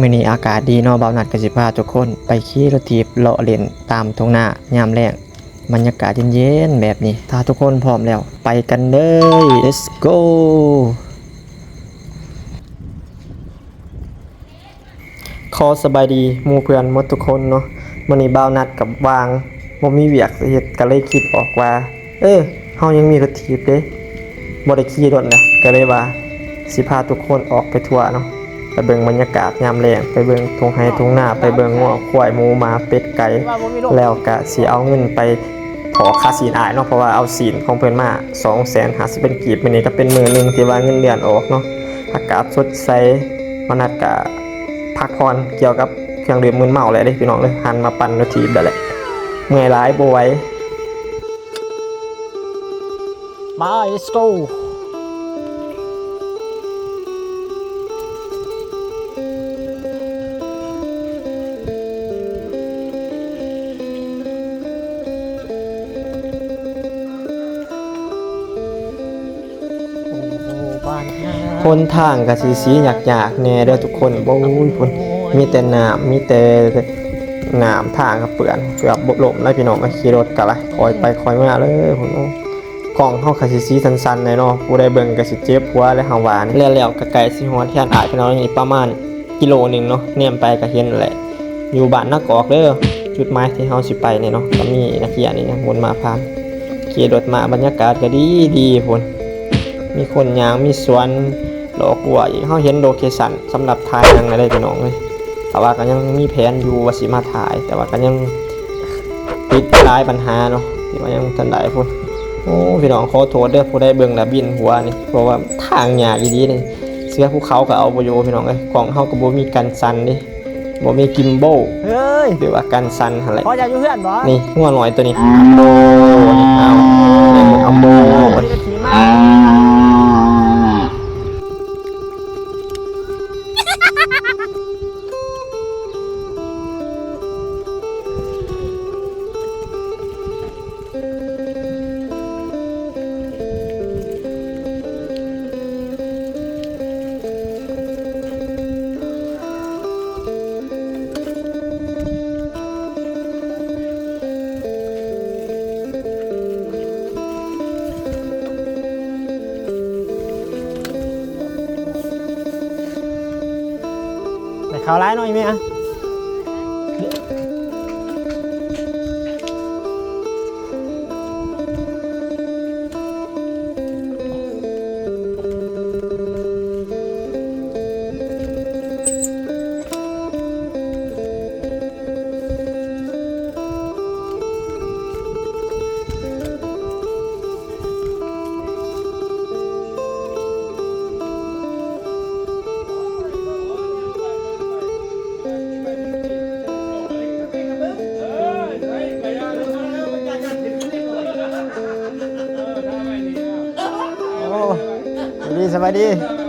ມື້ນີ້ອາກາດດີເນາະ ບ່າວນັດກໍຊິພາທຸກຄົນໄປຂີ່ລົດຖີບເລາະຫຼິ້ນຕາມທົ່ງນາຍາມແລງ ບັນຍາກາດເຢັນໆແບບນີ້. ຖ້າທຸກຄົນພ້ອມແລ້ວ ໄປກັນເລີຍ let's go. ຂໍສະບາຍດີໝູ່ເພື່ອນໝົດທຸກຄົນເນາະ. ມື້ນີ້ບ່າວນັດກັບຫວ່າງບໍ່ມີວຽກຊິເຮັດ ກໍເລີຍຄິດອອກວ່າ ເອີ ເຮົາຍັງມີລົດຖີບເດ້ ບໍ່ໄດ້ຂີ່ດົນແລ້ວ ກໍເລີຍວ່າຊິພາທຸກຄົນອອກໄປທົ່ວເນາະ ໄປເບິ່ງບັນຍາກາດຍາມແລງ ໄປເບິ່ງທົ່ງໄຮ່ທົ່ງນາ ໄປເບິ່ງງົວຄວາຍ ໝູໝາ ເປັດໄກ່ ແລ້ວກະຊິເອົາເງິນໄປຖໍຄາຊີ້ນອ້າຍເນາະ ເພາະວ່າເອົາຊີ້ນຂອງເພິ່ນມາສອງແສນຫ້າສິບພັນກີບ. ມື້ນີ້ກໍເປັນມື້ໜຶ່ງທີ່ວ່າເງິນເດືອນອອກເນາະ ອາກາດສົດໃສ ບ່າວນັດກະພັກຜ່ອນກ່ຽວກັບເຄື່ອງດື່ມມຶນເມົາແລ້ວເດ້ພີ່ນ້ອງເອີຍ ຫັນມາປັ່ນລົດຖີບແລ້ວແຫຼະ ເມື່ອຍຫຼາຍບໍ່ໄຫວ. ມາ let's go. ຫົນທາງກໍຊິ ຊິຍາກໆແດ່ເດີທຸກຄົນ. ໂອ້ຍ ພຸ້ນ ມີແຕ່ນ້ຳ ມີແຕ່ນ້ຳ ທາງກໍເປື້ອນ ເກືອບລົ້ມແລ້ວພີ່ນ້ອງ. ຂີ່ລົດກໍລະ ຄ່ອຍໄປຄ່ອຍມາເລີຍພຸ້ນ. ໂອ້ ກ້ອງເຮົາກໍຊິ ຊິສັ່ນໆແດ່ເນາະ ຜູ້ໃດເບິ່ງກໍຊິເຈັບຫົວແຫຼະເຮົາວ່ານີ້. ແລ້ວໆກໍໃກ້ຊິຮອດເຮືອນອ້າຍພີ່ນ້ອງ ອີກປະມານກິໂລໜຶ່ງເນາະ ແນມໄປກໍເຫັນແຫຼະ ຢູ່ບ້ານນາກອກເດີ ຈຸດໝາຍທີ່ເຮົາຊິໄປນີ້ເນາະ. ກໍມີນັກຮຽນນີ້ນະ ໝູນມາຜ່ານ ຂີ່ລົດມາ ບັນຍາກາດກໍດີໆພຸ້ນ ມີຄົນຍ່າງ ມີສວນ ດອກບົວອີກ. ເຮົາເຫັນໂລເຄຊັນສຳລັບຖ່າຍໜັງແລ້ວເດ້ພີ່ນ້ອງເອີຍ ແຕ່ວ່າກໍຍັງມີແຜນຢູ່ວ່າຊິມາຖ່າຍ ແຕ່ວ່າກໍຍັງຕິດຫຼາຍບັນຫາເນາະ ທີ່ວ່າຍັງບໍ່ທັນໄດ້ພຸ້ນ. ໂອ້ ພີ່ນ້ອງ ຂໍໂທດເດີ ຜູ້ໃດເບິ່ງແລ້ວວິນຫົວນີ້ ເພາະວ່າທາງຍາກອີ່ຫຼີນີ້ ເສືອພູເຂົາກໍເອົາບໍ່ຢູ່ພີ່ນ້ອງເອີຍ. ກ້ອງເຮົາກໍບໍ່ມີກັນສັ່ນເດ້ ບໍ່ມີກິມໂບ ເຮີ້ຍ ຫຼືວ່າກັນສັ່ນຫັ້ນແຫຼະ. ພໍ່ເຈົ້າຢູ່ເຮືອນບໍ່? ນີ້ງົວນ້ອຍໂຕນີ້ ໂອ້ ນີ້ ອ້າວ ນີ້ ເອົາໂບ ໄດ້ເຂົ້າຫຼາຍໜ້ອຍແມ່. ໂອ້ ສະບາຍດີ ສະບາຍດີ.